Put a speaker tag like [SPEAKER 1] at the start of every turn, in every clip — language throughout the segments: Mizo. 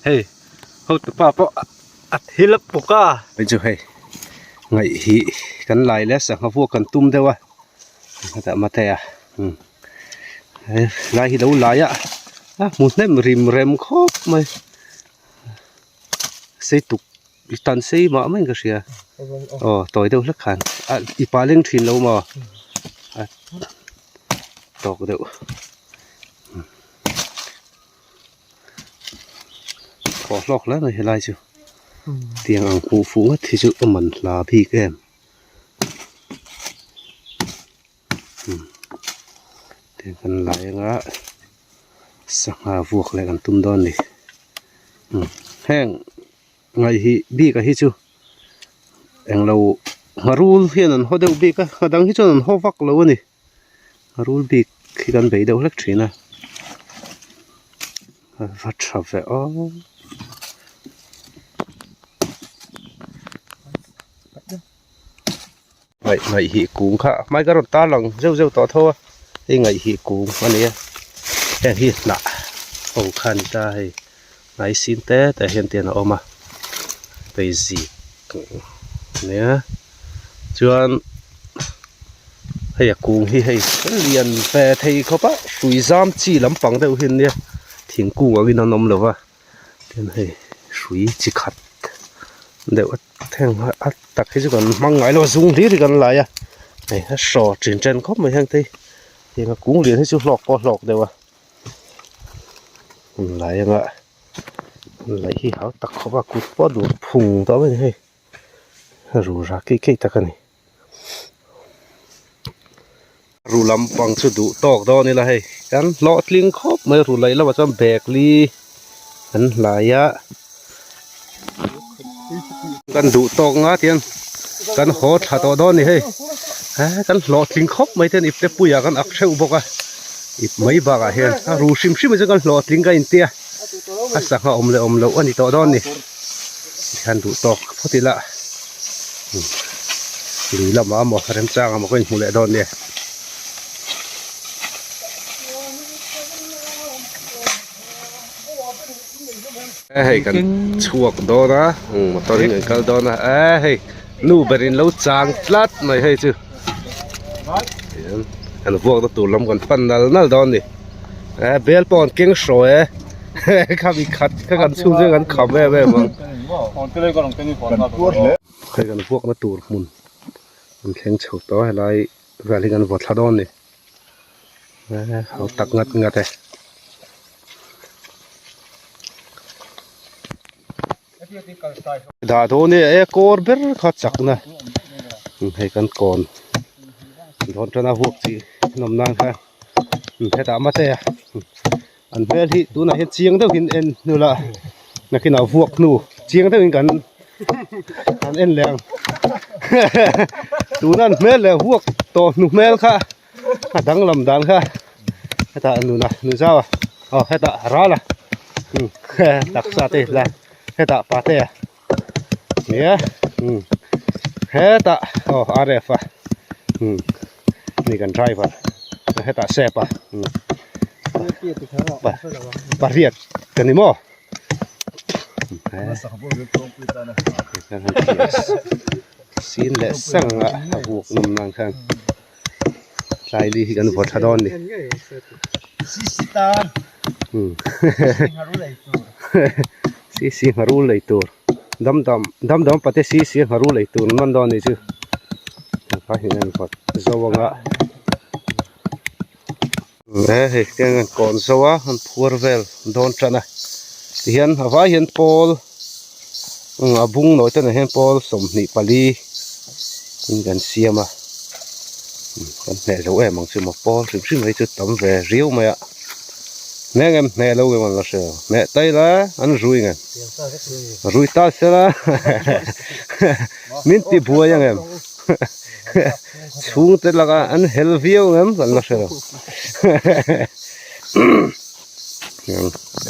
[SPEAKER 1] Hei hotupa pawh a thil a puk a. Hei chu hei ngaih hi kan lai leh sangha vuak kan tum deuh a hetah matea umm he lai hi lo lai a a hmu hnem rim rem khawp mai sei tuk tan sei mah maiin ka hria aw tawi deuh hlek khan a i pa leng thin lo maw a tawk deuh. Thawh hlawk hle mai helai chu tiang ang hmuh fuh ngawt hi chu a man hla bik em tiang kan lai anga sangha vuak leh kan tum dawn a ni heng ngaih hi bik a hi chu englo ngharul hian an haw deuh bik a a dang hi chuan an haw vak lo a ni. A rul bik hi kan bei deuh hlek thin a a va tha ve aw. Ngaih ngaih hi kung kha hmai ka rawn tar lang zeuh zeuh tawh tho a hei ngaih hi kung a ni a heng hi hnah ho kha a ni ta hei hnai sin te te hian tian a awm a beizik nia chuan hei a kung hi hei lian ve thei khawp a hrui zam chi lampang deuh hi an nia thingkung angin an awm lo va tin hei hrui chi khat deuh a heng a tak hi chu kan hmang ngai lo a zung hlir hi kan lai a hei a hraw chen chen khawp mai heng te hi tiang a kung lian hi chu hlawk pawh a hlawk deuh a lai anga laih hi hau tak khawp a kut pawh a dur phung tawh mai a ni hei. Rura keih keih tak a ni. Ru lampang chu duh tawk dawn ila hei kan hlawhtling khawp mai ru laih lamah chuan bag li an hlai a kan duh tawk nga tian kan haw tha tawh dawn a ni hei kan hlawhtling khawp mai te ipte puiah kan ak theuh bawk a ip mai bakah hian a ru hrim hrim ah chuan kan hlawhtling ka intia a sangha awm leh awm loh a ni tawh dawn a ni. Tikhian duh tawk phawt ila lui lamah emaw remchang emaw ka inhmu leh dawn nia. Hei kan chhuak dawn a motor in kan kal dawn a e hei nu berin lo chang tlat mai hei chu kan vuak na tur lam kan pan nal nal dawn a ni e bel pawh an keng hraw e. Khami khat kha kan chhung chu kan kham em em ang. Hei kan vuakna tur hmun an thleng chho tawh a helai vel hi kan vaw thla dawn a ni. Ho tak ngat ngat e. Dah dawn e e kawr ber kha chakna hei kan kawn dawn tana vuak chi an awm nan kha hetah mate a. An hmel hi tunah hian chiang deuhin en hnu la nakinah vuak hnu chiang deuhin kan kan en leh ang tuna an hmel leh vuak tawh hnu hmel kha a danglam dan kha hetah nuna nuzau a aw hetah ral a taksa te la hetah pate a nia hetah aw rf a ni kan driver hetah sep a pariat ka ni maw sin leh sang a a buk nawm nan khan tlai li hi kan vaw tha dawn a ni si si ngharul lei tur dam dam dam dam pate si si ngharul lei tur an man dawn a nih chu hepa hian an vawt zo anga e hei tiang an kawn zo a an phuar vel dawn tan a tihian a vai hian pawl a bung nawi te nen hian pawl 24 in kan siam a kan hneh zo em ang chu maw pawl hrim hrim mai chu tam ve riau mai a. Hne ngem hne lo ngem an la hre lo. Hne tai la an rui ngem. Rui ta se la min ti buai ang em. Chhung te laka an hel viau ngem kan la hre lo.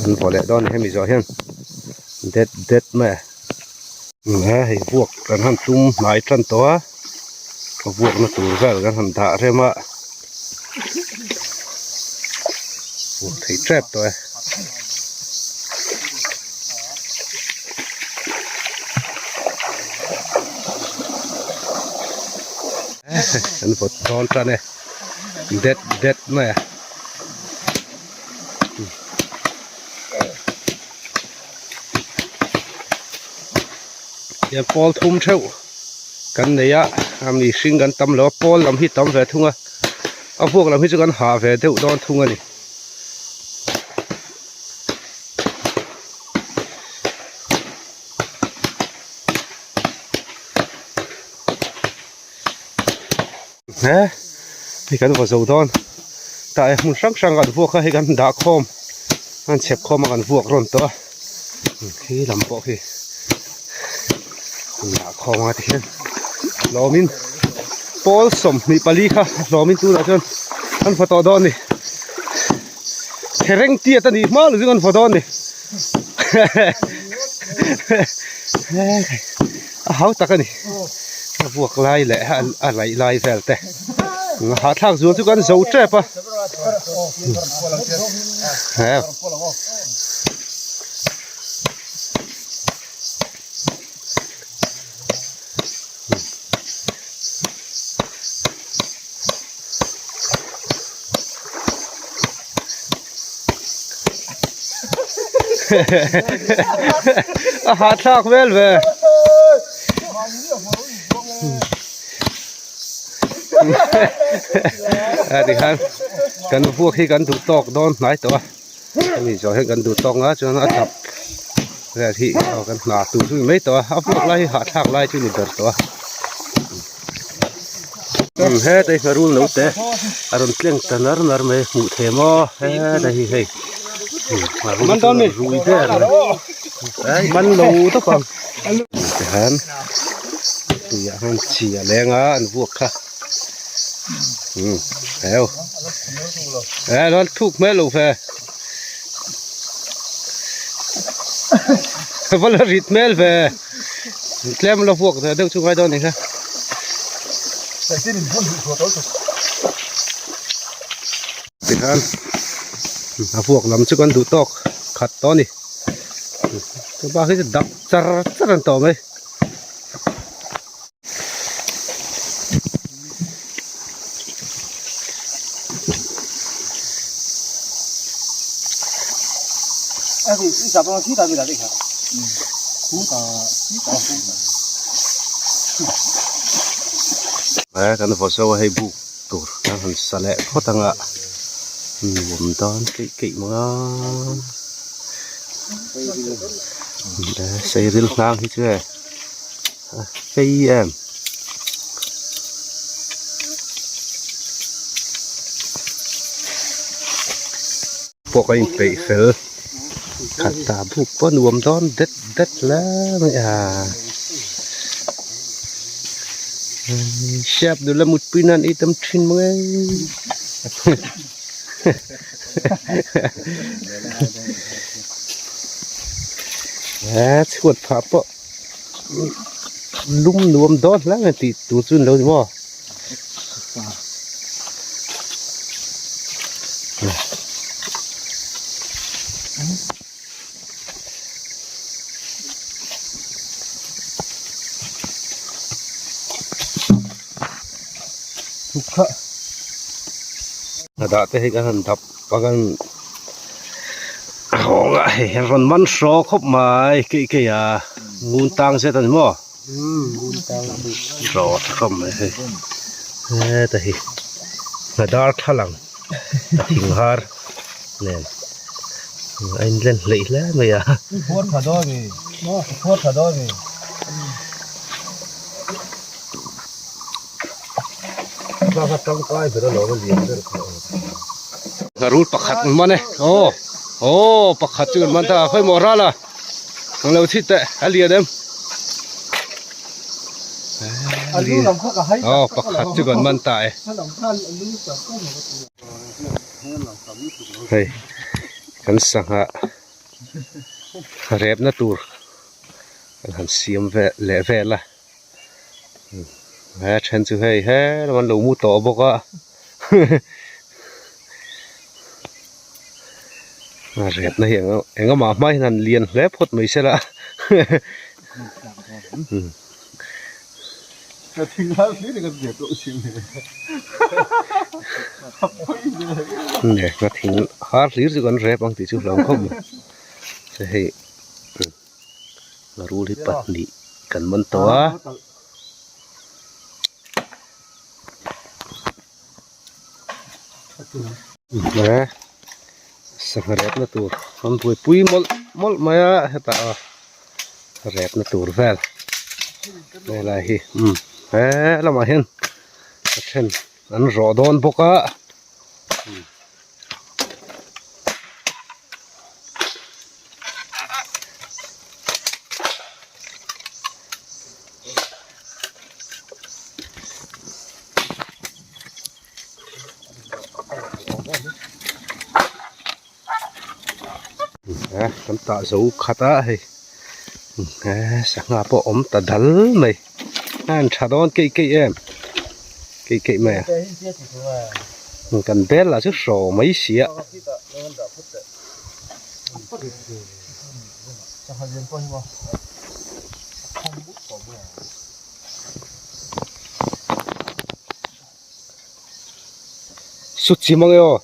[SPEAKER 1] An vaw leh dawn hemi zawh hian det det mai a. He hei vuak kan han tum hnai tan tawh a. A vuakna tur vel kan han dah rem a. Vuak thei tep tawh e. Kan vawt dawn tan e det det mai a. Hian pawl thum theuh kan nei a a mihring kan tam lo a pawl lam hi tam ve thung a a vuak lam hi chu kan hah ve deuh dawn thung a ni. He hei kan vaw zo dawn tah e hmun hrang hrang kan vuak a hei kan dah khawm an chhep khawm a kan vuak rawn tawh a khi lam pawh khi an dah khawm a tikhian hlawmin pawl 24 kha hlawmin tunah chuan an vaw tawh dawn a ni thereng tiat a nih hma lo chu an vaw dawn a ni a hau tak a ni a vuak lai leh a laih lai vel te hahthlak zual chu kan zo tep a A hahthlak vel ve. A tikhan kan vuak hi kan duh tawk dawn hnai tawh a hemi zawh hian kan duh tawk nga chuan a dap vel hi aw kan hna tur chu ni mai tawh a a vuak lai hi hahthlak lai chu ni ber tawh a. Hetai ngharul no te a rawn tleng ta nar nar mai hmuh thei maw hetai hi hei ngharul chu a rui der mai man lo tawp ang tihian tuiah hian chi a leng a an vuak kha umm heu e lo thuk hmel lo ve va la rit hmel ve. Tlem la vuak ve deuh chu ngai dawn a ni kha. Tikhan a vuak lam chu kan duh tawk khat tawh a ni. Chu bak hi chu dak char char an tawh mai. Kan vaw zo a hei buk tur kan han sa leh phawt ang a nuam dawn keih keih mai a seiril hnang hi chu e. Phei em. Pawh ka inpeih fel khat ta buk pawh nuam dawn det det hle mai a. Siap nula mutpui nan ei tam thin mang e. Chhuat phah pawh. Lum nuam dawn hle mai tih tur chu ni lo ni maw. A dah te hi kan han dap a kan hawng a hei hian rawn man hraw khawp mai keih keih a ngun tang zet a ni maw hraw tha khawp mai hei heta hi hna dar thlalang a thing har nen a inlen hleih hle mai a. Rul pakhat an man e aw aw pakhat chu kan man ta a khawi maw ral a ang lo chhit teh a lian em aw pakhat chu kan man ta e hei kan sangha repna tur kan han siam ve leh vel a. He then chu hei he lam an lo mu tawh bawk a a riatna hi eng amah hma hian han lian hle phawt mai se la. Nge ka thing har hlir chu kan rep ang tih chu hlauh khawp mai che hei rul hi pahnih kan man tawh a. He sangha repna tur an buaipui mawlh mawlh mai a hetah a repna tur vel helai hi umm he lamah hian a then an rawh dawn bawk a. Kan tah zo khat a hei sangha pawh awm ta dal mai a han tha dawn keih keih em keih keih mai a kan bel lah chu hraw mai si a. Sut chi mang e aw.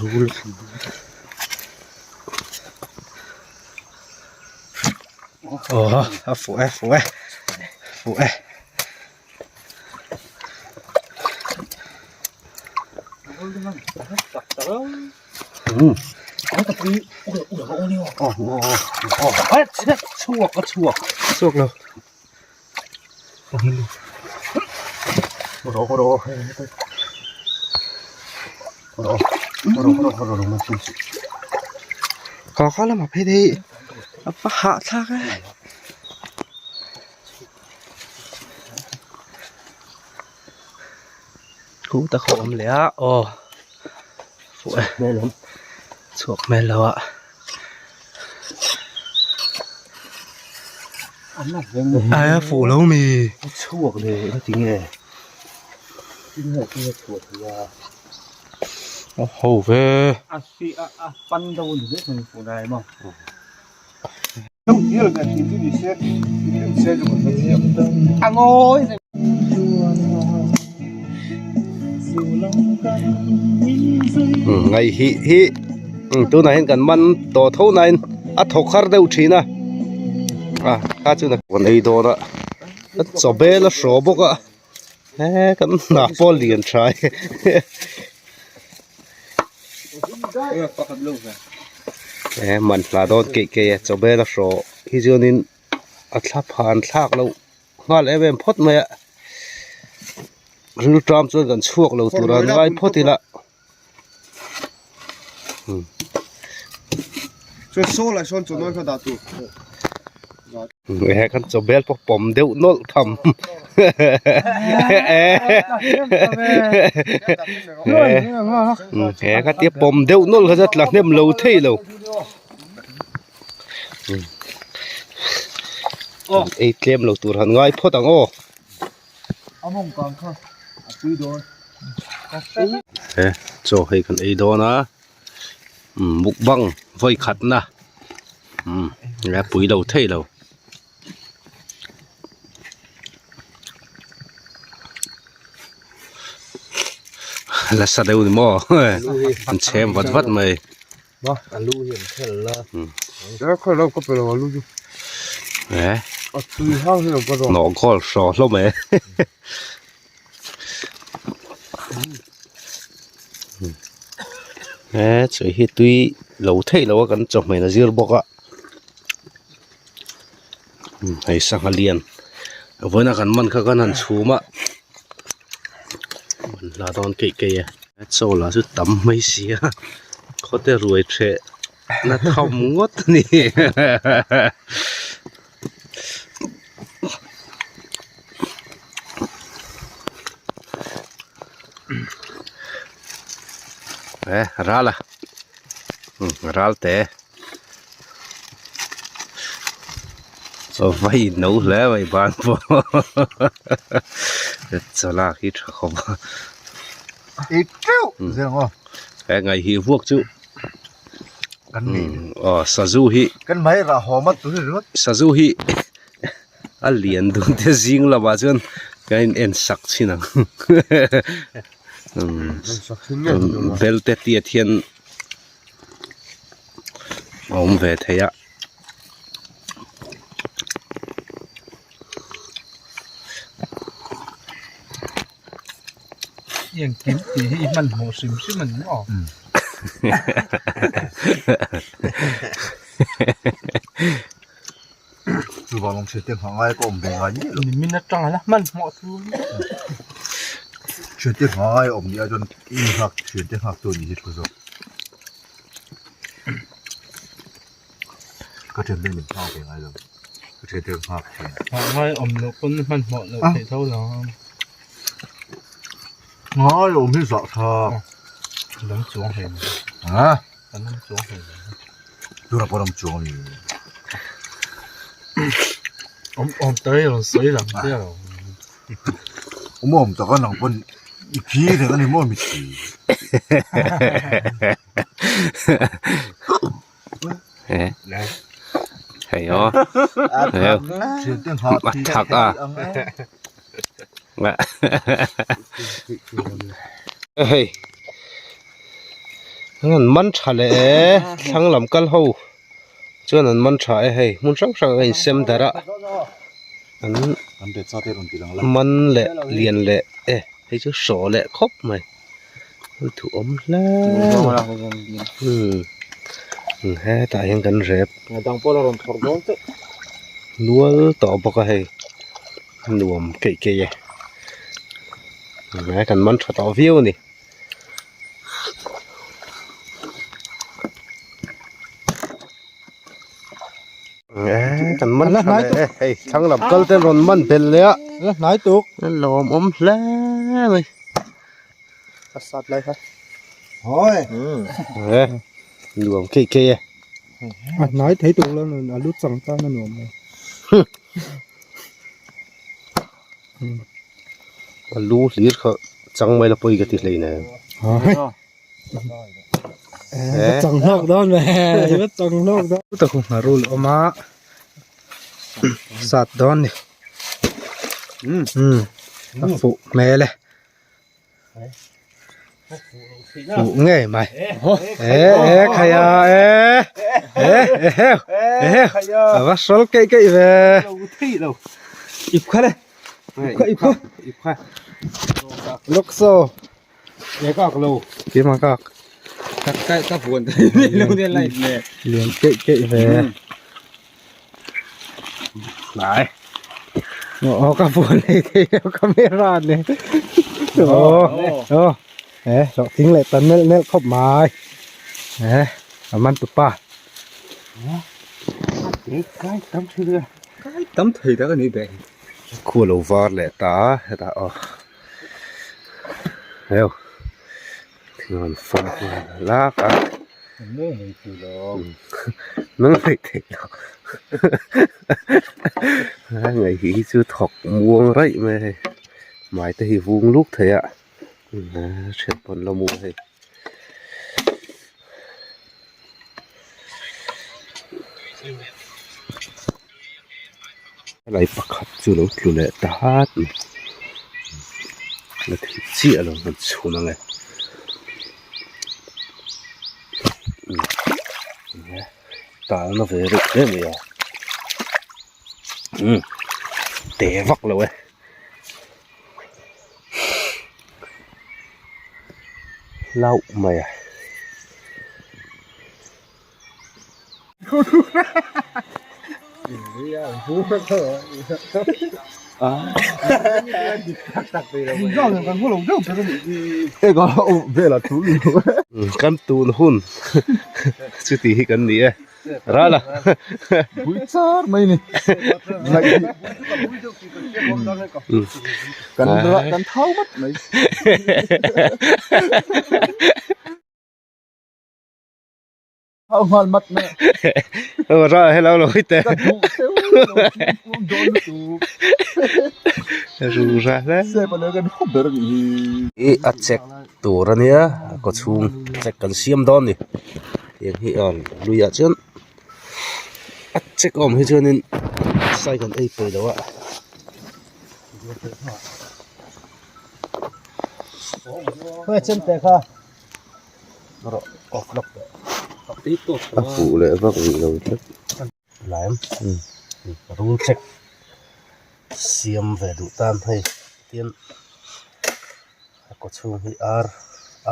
[SPEAKER 1] Rul aw a fuh e fuh e fuh e. Chhuak a chhuak chhuak lo. Kha kha lamah phei thei a va hahthlak e. Khu tak a awm leh a aw fuh e chhuak hmel lo a. Aia fuh lo mi. Chhuak le engati nge a ho ve. Ngaihhih hi tunah hian kan man tawh tho nain a thawk har deuh thin a a kha chuan kan ei dawn a a chaw bel a hraw bawk a he kan hnah pawh a lian tha e. He man hla dawn keih keih a chaw bel a hraw hi chuanin a thla phan thlak loh nghal em em phawt mai a rilṭam chuan kan chhuak lo tur a ngai phawt ila. He kan chaw bel pawh pawm deuh nawlh tham he khatia pawm deuh nawlh kha chu tla hnem lo thei lo ei tlem lo tur han ngai phawt ang aw. He chaw hei kan ei dawn a mukbang vawi khatna umm a pui lo thei lo. La sa deuh ni maw an chhem vat vat mai.
[SPEAKER 2] Ma alu hi an khel la. Ka khawi lo ka pe lo alu chu.
[SPEAKER 1] Eh.
[SPEAKER 2] A tui hang hi lo ka zawng.
[SPEAKER 1] Nawh goal hraw hlawm e. Eh chui hi tui lo theih lo a kan chawhmeh a zir bawk a. Hei sangha lian vawiin a kan man kha kan han chhum a man hla dawn keih keih e chaw lah chu tam mai si a khawte ruai ṭheh na tham ngawt a ni eh ral a ral te. Chaw vai no hle mai ban pawh chaw lak hi tha khawp a
[SPEAKER 2] ei teuh zel ang aw
[SPEAKER 1] he ngaih hi vuak chu
[SPEAKER 2] kan nei
[SPEAKER 1] aw sazu hi
[SPEAKER 2] kan mai rah haw mat tur hi ringawt
[SPEAKER 1] sazu hi a lian dun te zing lamah chuan kan in en sak thin ang bel te tiat hian. A awm ve thei a.
[SPEAKER 3] Engkim tih hi i hmanhmawh hrim hrim a ni maw?
[SPEAKER 2] Chuvang lawng hriat te nghah ngai ka awm ve ngai miah lo.
[SPEAKER 3] Nimin atang ala hmanhmawh chu.
[SPEAKER 2] Hriat te nghah ngai awm nia chuan i nghak hriat te nghak tu a nih hi thu zawk. Ka thian te min nghak ve ngai lo. Ka thian te nghak thin.
[SPEAKER 3] Nghah ngai awm loh pawn hmanhmawh loh theih tho lo.
[SPEAKER 2] Ngai awm hi zah tha.
[SPEAKER 3] Dang chuang hle mai.
[SPEAKER 2] Ha?
[SPEAKER 3] Kan awm chuang hle mai.
[SPEAKER 2] Tura pawh ram chuang a ni.
[SPEAKER 3] Awm awm ta hi rawn sawi lang che lo.
[SPEAKER 2] Awm awm tak a nang pawn i khi reng a ni maw mitthi.
[SPEAKER 1] Hei aw. Hei a thak a. Hei an man tha leh e thlang lam kal ho chuan an man tha e hei hmun hrang hrang a insem darh a an man leh lian leh e hei chu hraw leh khawp mai an thu awm hle umm hetah hian kan rep nual tawh bawk a hei nuam keih keih e he kan man tha tawh viau a ni. Kan man tha leh e hei thlang lam kal te rawn man belh leh a
[SPEAKER 3] la hnai tuk
[SPEAKER 1] a lawmawm hle mai
[SPEAKER 3] a sat lai kha
[SPEAKER 2] hawi
[SPEAKER 1] e nuam keih keih e
[SPEAKER 3] a hnai thei tur lo a lu chang tan a nuam lo
[SPEAKER 1] a lu hlir kha chang mai la pawi ka ti hleinem
[SPEAKER 3] va chang hlawk dawn ve va chang hlawk dawn ta khu ngharul awm a sat dawn ni um a fuh hmel e fuh ngei mai e e khai a e e e e a va sawl keih keih ve ip kha le ip kha ip kha
[SPEAKER 1] ip kha
[SPEAKER 3] lawk saw
[SPEAKER 1] Ke kak lo.
[SPEAKER 3] Ke ma kak.
[SPEAKER 1] Ka ka ka vuan ni lo ne lai ne.
[SPEAKER 3] Lian keih keih ve.
[SPEAKER 1] Lai.
[SPEAKER 3] Ồ, ka vuan này thì camera này. Ồ, ồ. Ê, lọ tiếng lại tấn nel nel khop mai. Ê, man tu pa.
[SPEAKER 1] Cái tấm thưa.
[SPEAKER 3] Cái tấm thầy đó cái này
[SPEAKER 1] Khu lo var leh ta hetah aw heu thing an fawm nghal lak a nang mai theih lo a ngaih hi chu thawk muang raih mai a hei hmai te hi vung luk thei a thian pawn la mu a hei. Helai pakhat chu lo tlu leh ta hat mai la thih chiah lo han chhun ang e. tal na ve reuh hle mai a umm te vak lo e. Hlauh mai a. Kan tun hun chuti hi kan ni e ral a
[SPEAKER 2] bui char mai ni kan kan thau vat mai. Au nghal mat mai.
[SPEAKER 1] Aw ra hello lo hite.
[SPEAKER 2] Ka duh teu lo fimkhur dawn lutuk.
[SPEAKER 1] Ru ra hle.
[SPEAKER 2] Sep a lo kan hawp ber anih hi.
[SPEAKER 1] I a check tur ania a kaw chhung check kan siam dawn ni. Tiang hi a luiah chuan a check awm hi chuanin sai kan ei peih lo a. A fuh leh vak rih lo tlat lem rul check siam ve duh tan hei tin a kaw chhung hi ar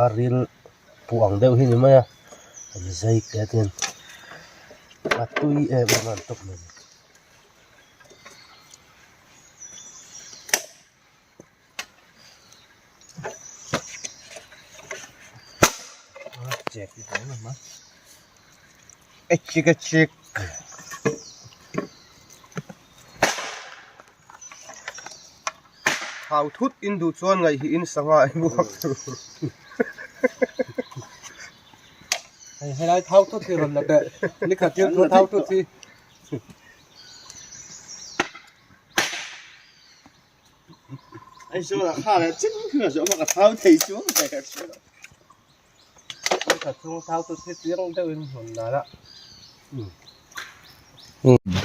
[SPEAKER 1] ar ril puh ang deuh hi ni mai a an zai te tin a tui em em a an tawp mai.
[SPEAKER 3] Chik a chik. Thau thut in duh chuan ngaih hi in sangha in buak tur.
[SPEAKER 1] Hei helai thau thut hi rawn la teh. Nikhat hian thau thut hi.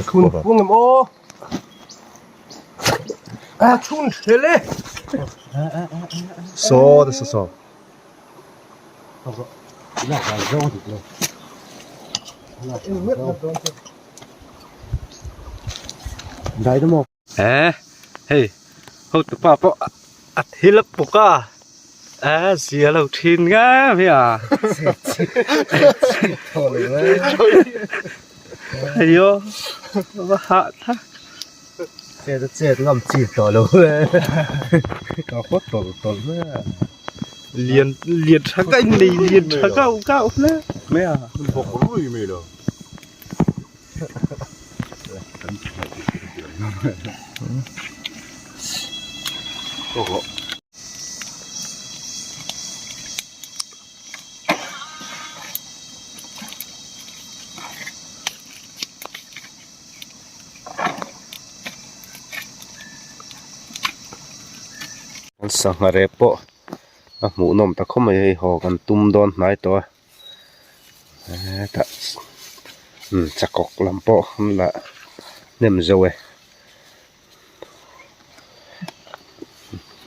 [SPEAKER 3] Chhun pung em aw a chhun hrel e
[SPEAKER 1] saw ta saw dai ta maw Eh hei hotupa pawh a thil a puk a eh zia lo thin ngam hi a hei aw va hah thak chet a chet ngam chi tawh lo e ka khaw tawlh tawlh mai a lian lian tha ka in nei lian tha kau kau hle mai a
[SPEAKER 2] bawk rui mai lo.
[SPEAKER 1] Sangha rep pawh a hmuhnawm ta khawp mai hei haw kan tum dawn hnai tawh a. Hetah chakawk lam pawh an la hnem zo e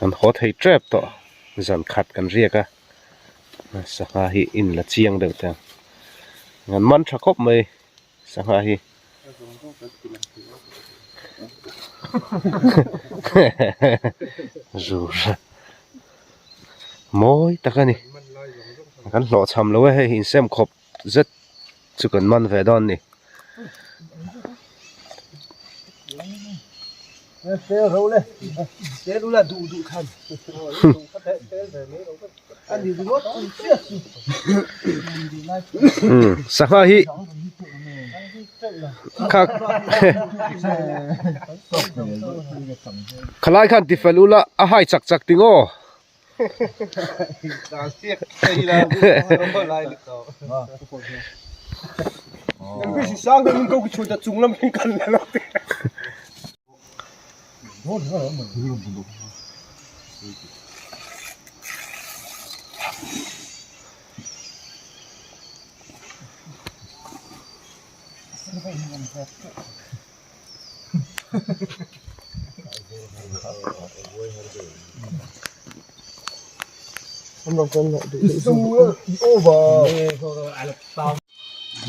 [SPEAKER 1] an haw thei tep tawh zan khat kan riak a sangha hi in la chiang deuh te ang an man tha khawp mai sangha hi. Mawi tak a ni kan hlawhchham lo e hei insem khawp zet chu kan man ve dawn a ni. Sangha hi kha khalai khan tifel ula a hai chak chak ting aw.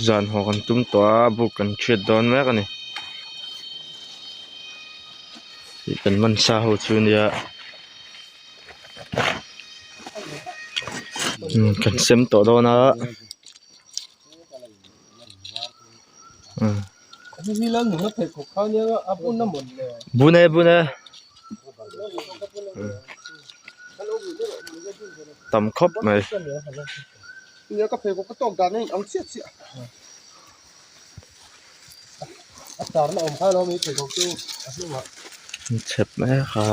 [SPEAKER 4] Zan haw kan tum tawh a buk kan thiat dawn mek a ni ih kan man sa ho chu nia umm kan sem tawh dawn a umm bun e bun e tam khawp mai. Chhep mek a.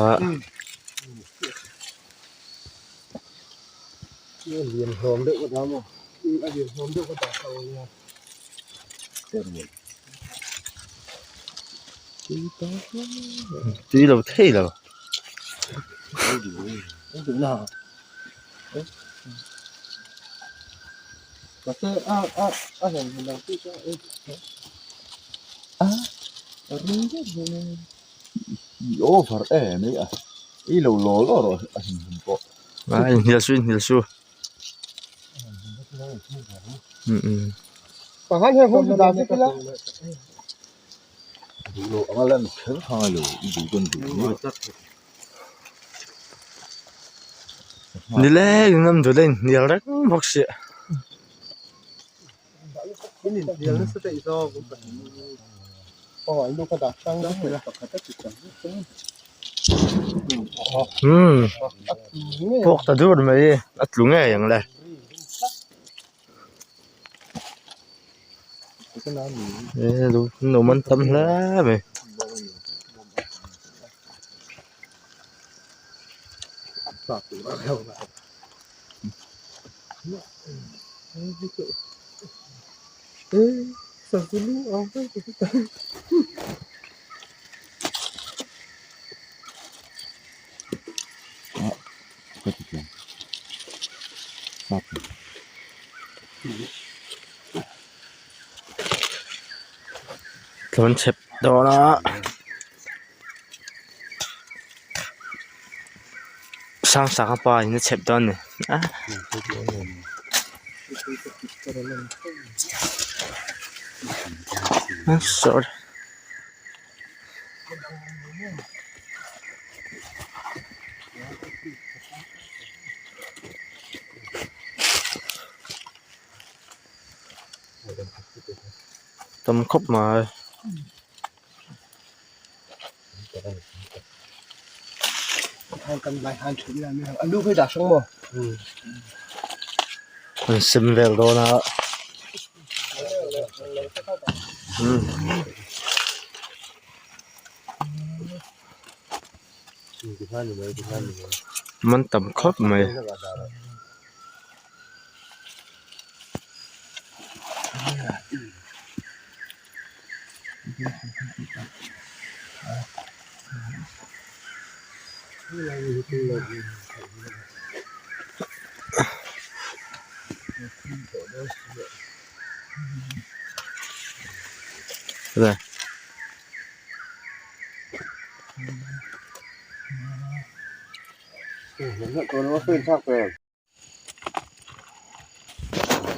[SPEAKER 4] Tui lo thei lo.
[SPEAKER 2] Over em mai a i lo law law rawh a him him pawh.
[SPEAKER 4] A inhnial su inhnial su.
[SPEAKER 2] Duh loh anga lan kher kha ngailo i duh chuan duh mai rawh.
[SPEAKER 4] Nileng in an duh la inhnial reng bawk sia. Umm pawk ta dur mai a tlu ngei ang le. Lo man tam hle mai. Tlawn chep dawn a Sangsanga pa in a chep dawn a ni a sorry. Tam khawp mai. An sem vel dawn a. Man tam khawp mai.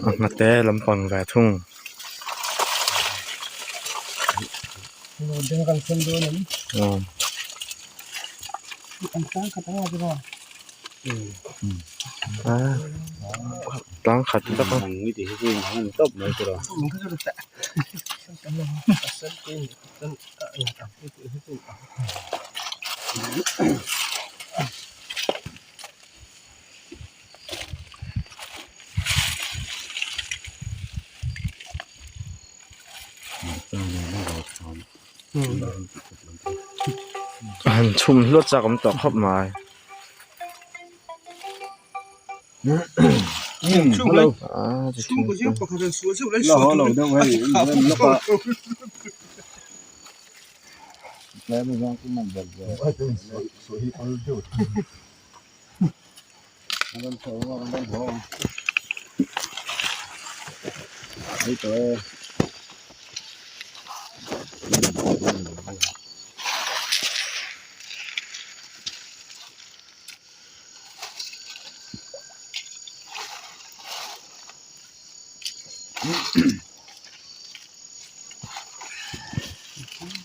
[SPEAKER 4] A hnate lampang ve thung. Tlang khat tak a. Han chhum hluat chak awm tawh khawp mai.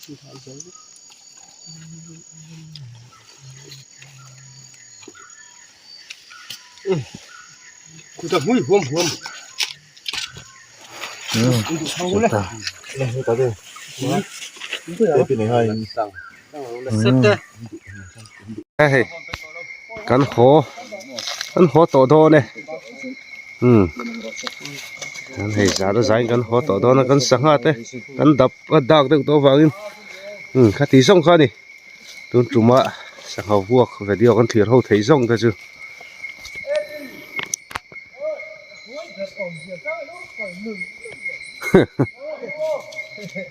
[SPEAKER 1] Hei kan haw kan haw tawh dawn e umm kan hei zan a zain kan haw tawh dawn a kan sangha te kan dap a dak deuh tawh avangin umm khati zawng kha a ni tun tuma sangha vuak video kan thlir ho theih zawng te chu.